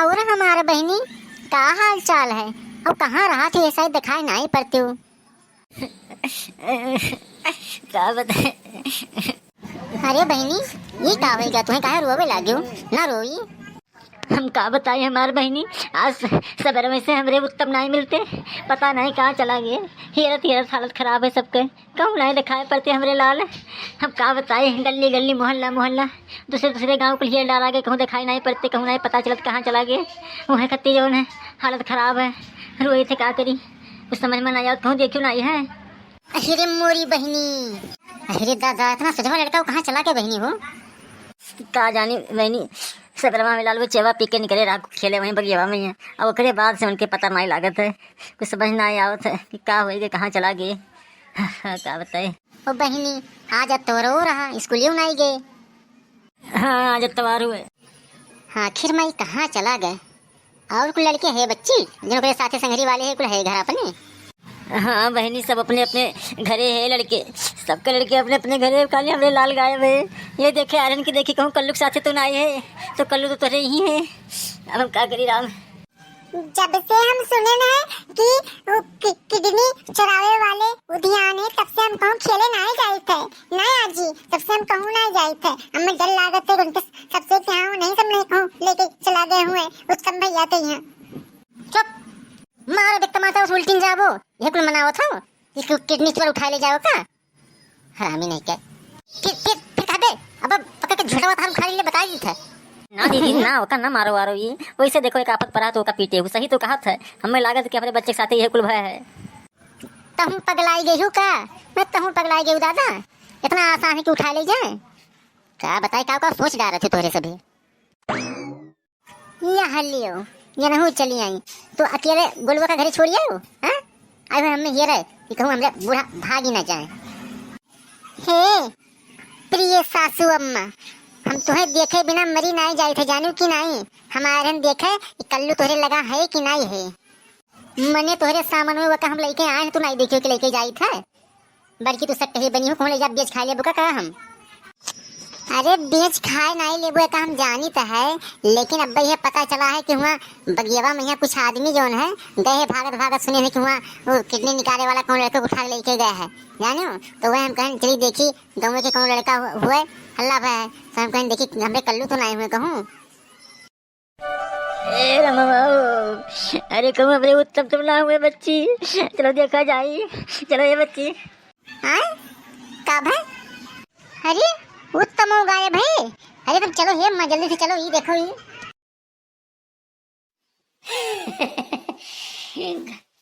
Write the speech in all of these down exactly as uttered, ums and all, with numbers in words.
और हमारे बहिनी, का हाल चाल है? और कहाँ रहत हो, ऐसा ही दिखाई नाहीं पड़त हो? का बताई? अरे बहिनी, ई का होइगा? तुहैं काहे रोवे लाग्यो? ना रोई। हम का बताई हमार बहिनी, आज सबेरे में से हमरे उत्तम नाहीं मिलते, पता नाहीं कहाँ चला गए। हेरत हेरत हालत खराब है सबके, कहूँ नाहीं देखाई पड़ते हमरे लाल। हम का बताई, गल्ली गल्ली, मोहल्ला मोहल्ला, दूसरे दूसरे गाँव कुल हेर डारा गए, कहूँ देखाई नाहीं पड़ते, कहूँ नाहीं पता चलत कहाँ चला गए। उहै खत्ती जौन है, हालत खराब है, रोई थे का करी, कुछ समझ में नाहीं आवत, कहूँ देखियो नाहीं है। अरे मोरी बहिनी, अरे दादा, इतना सजवा लड़का कहाँ चला गया बहिनी हो? का जानी बहिनी, सबेरवा में लाल वो चेवा पी के निकरे रहा, खेले वहीं बगियावा में है। और ओकरे बाद से उनके पता नाहीं लागत है, कुछ समझ नाहीं आवत है कि का होइगे, कहाँ चला गए। का बताई। ओ बहिनी, आज अतवारो रहा, स्कूलियो नाहीं गए। हाँ, आज अतवार हुए। हाँ, आखिर माई कहाँ चला गए? और कुल लड़के है बच्ची, जिन ओकरे साथे संगरी वाले है, कुल है घर अपने? हाँ बहिनी, सब अपने अपने घरे है लड़के, सबके लड़के अपने अपने घरे, खाली हमरे लाल गायब है। ये देखे आर्यन के, देखी कहूँ कल्लू के साथे तो नाहीं है, तो कल्लू तो तोरे ही है। अब हम का करी राम। जब से हम सुने न कि वो कि-, किडनी चुरावे वाले उधियान है, तब से हम कहूँ खेले नाहीं जाइत है। नाहीं आजी, तब से हम कहूँ नाहीं जाइत है। हमें डर लागत है उनके सबसे, क्या वो नहीं, सब नहीं कहूँ लेके चला गए हुए उत्तम भैया के यहाँ। चुप, मारो एक तमाचा उस उल्टिन जाबो। ये कुल मनावत हो कि कि-, किडनी चोर उठाए ले जाओ का? हरामी नहीं के। फिर, फिर, फिर कहबे, अब पकड़ के झोंटवा थार उखाड़ी ले, बताई दी थे। ना दीदी, ना, ओका ना मारो वारो ये। वैसे देखो, एक आफत परा तो ओका पीटे, वो सही तो कहत है। हमें लागत कि अपने बच्चे के साथे ये कुल भय है। तहूँ पगलाई गई हो का? मैं तहूँ पगलाई गई हूँ दादा। इतना आसान है कि उठा ले जाए? का बताई, का, का सोच डारत है तोहरे सभी। यहाँ लियो, ये नहू चली आई। तो अकेले गोलुआ का घरे छोड़ी आयो, हाँ? आई हुए हमने ये रहे कि कहूँ हमरे बूढ़ा भागी ना जाए। हे प्रिय सासू अम्मा, हम तुहे देखे बिना मरी नाहीं जाइत है, जानू कि नाहीं? हमारे हम देखे कि कल्लू तोहरे लगा है कि नाहीं है। मने तोहरे सामन में वका हम लइके आए हैं, तू नाहीं देखियो कि लइके जाइत है। बड़की तू सब कही बनी हो, कहूँ ले जा बेच खाए लेबो का, का हम? अरे बेच खाए नाहीं लेबो का हम जानी त है, लेकिन अब यह पता चला है कि हुआ बगियावा में यहाँ कुछ आदमी जौन है गए हैं भागत भागत, सुने हैं कि हुआ वो किडनी निकाले वाला कौन लड़का उठा के लेके गया है, जानो? तो वह हम कहन चली देखी गाँव के कौन लड़का हु-, हुए हल्ला भय है, तो हम कहन देखी हमरे कल्लू तो नाहीं हुए कहूँ। ए रामा बाबू, अरे कहूँ हमरे उत्तम तो ना हुए बच्ची, चलो देखा जाई, चलो ये बच्ची। हाँ? का भाई? अरे उत्तम हो गए भाई, अरे तुम चलो हे अम्मा जल्दी से चलो, ये देखो ये।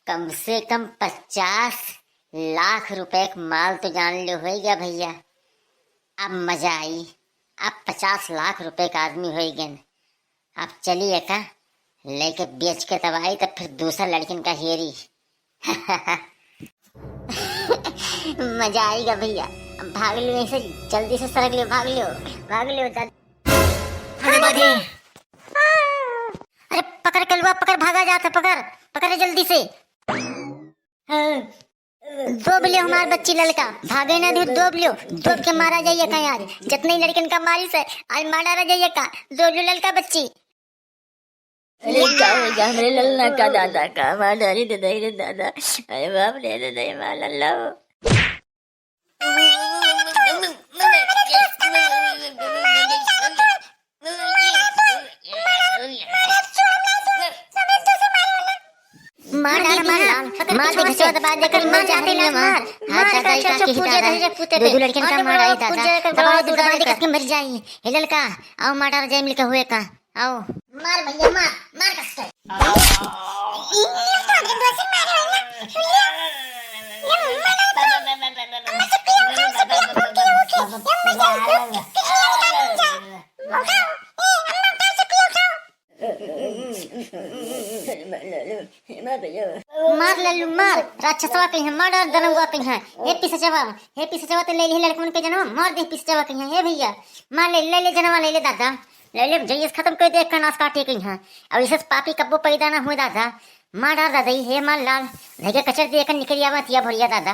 कम से कम पचास लाख रुपए का माल तो जान लो होइगा भैया। अब मजा आई, अब पचास लाख रुपए का आदमी होइगन। अब चली एका लेके बेच के तब आई, तब फिर दूसर लड़किन का हेरी। मजा आइगा भैया। अब भाग लियो, ऐसे जल्दी से सरक लियो, भाग लियो, भाग लियो, जल्दी। अरे बाप रे। अरे पकड़ कलुआ, पकड़, भागा जात है, पकड़, पकड़ जल्दी से। दोब लियो हमार बच्ची ललका, भागे ना दियो, दोब लियो, दोब के मारा जाइए कहाँ आज, जितने लड़कन का मारी से, आज मारा जाइए का, दोब लियो ललका बच्ची। अरे का हो गया हमरे ललना का दादा का, मार डारी दे दे रे दादा, अरे बाप रे दे दे मार लल्ला। मार डार, मार डार, मार दे, घसवा दबा दे, करी मार जाते लाल, मार। हाँ, दादा, ई का किही दादा? दो, दो लड़कन का मार आई दादा। दबा दे, दबा दे, कस के मर जाई। हे ललका, आओ मार डार जाए मिलके हुए का। आओ। मार भैया, मार, मार कस के। मार लल्लू, मार। राक्षसवा कहीं, मार डार दनौआ कहीं। हे पिसचवा, हे पिसचवा, तो ले ली लड़कन के जनवा, मार दे पिसचवा कहीं। हे भैया, मार ले, ले ले जनवा, ले ले दादा, ले ले, जइस खत्म कर दे, एकर नाश काटे कहीं। अब इसे पापी कब्बो पैदा ना हुए दादा, मार डार दादा, हे मार लाल, धैके कचर दे, एकर निकल आवा तिया भरिया दादा।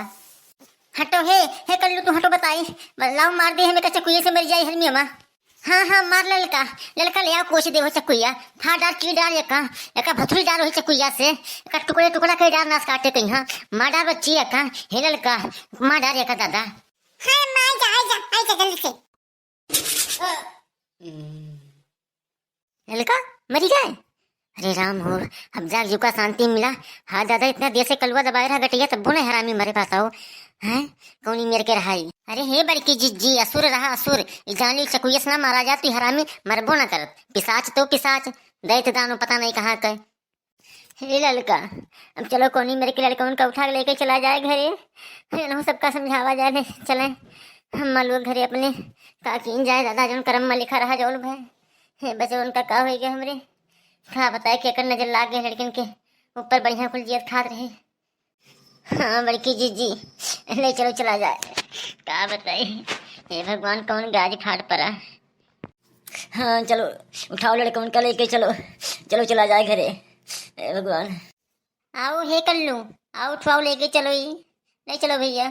हटो हे, हे कल्लू तू हटो बताई, लाओ मार दे, हमें कच्चा कुएं से मर जाई हरमी हमा। हाँ, हाँ, मार ललका, ललका ले आओ, कोच दे हो चकुइया, फाड़ डार, चीर डार एका, एका भथुरी डार वही चकुइया से, एका टुकड़े टुकड़ा कई डार नास काटे कहीं, हाँ, मार डार बच्ची एका, हे ललका, मार डार एका दादा। हाँ, मार जा, आई जा, आई जा जल्दी से। ललका, मरी गए? अरे राम हो, अब जाग जुका शांति मिला। हाँ दादा, इतना देर से कलुआ दबाए रहा गटिया, तब्बो नहीं हरामी मरे पाता हो। हैं? कौनी मेर के रहाई? अरे हे बड़की जिज्जी, असुर रहा असुर, ई जान ली चकुइया से ना मारा जा, तू हरामी मरबो ना करत। पिसाच तो पिसाच, दैत दानो पता नहीं कहाँ के। हे ललका, अब चलो कौनी मेर के लड़कवन का उठा के लेके चला जाए घरे। हे नहु सबका समझावा जाए, ले चले हम लोग घरे अपने। का कीन जाए दादा, जौन करम में लिखा रहा जौन भय। हे बचवन का का होई गए हमरे, का बताए केकर नजर लाग गए लड़कन के ऊपर, बढ़िया कुल जियत खात रहे। हाँ बड़की जिज्जी, ले चलो चला जाए। का बताई, हे भगवान कौन गाज फाट पड़ा। हाँ चलो, उठाओ लड़कवन का लेके चलो, चलो चला जाए घरे। हे भगवान। आओ हे कल्लू, आओ उठवाओ लेके चलो ई, ले चलो भैया।